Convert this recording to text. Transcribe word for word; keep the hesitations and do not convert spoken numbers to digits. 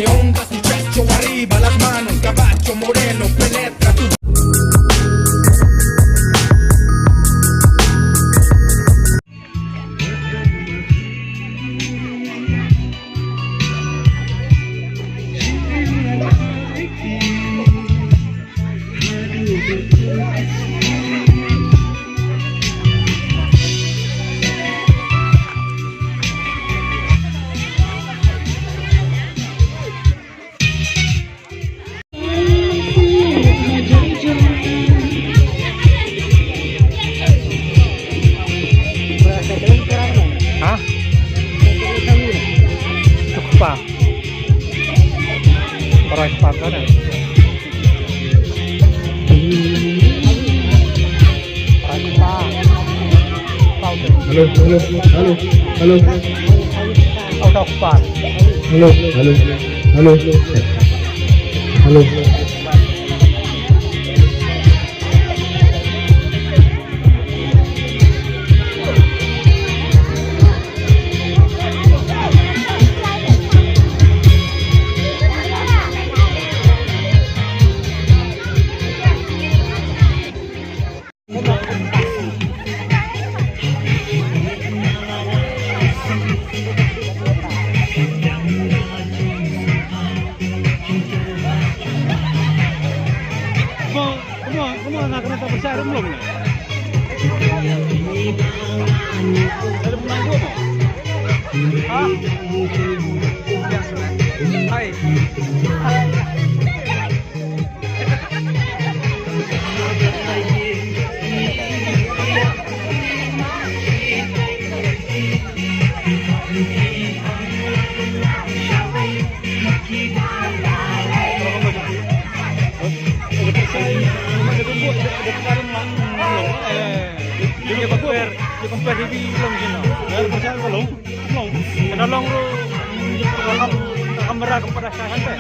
Onda tu checho arriba las manos, caballo moreno, penetra tu. Ha? Cukup pa. Beras pa sana. Hello, hello, hello, hello. Out of park. Hello, hello, hello. Hello. Kumno, kumno, kumno na kena tak percaya rum belum ni? Ada pernah gua mau? Ha? Hai. Dia compare, dia compare heavy long sini. Dia percaya long, long. Kena long ru, kamera kepada saya kan.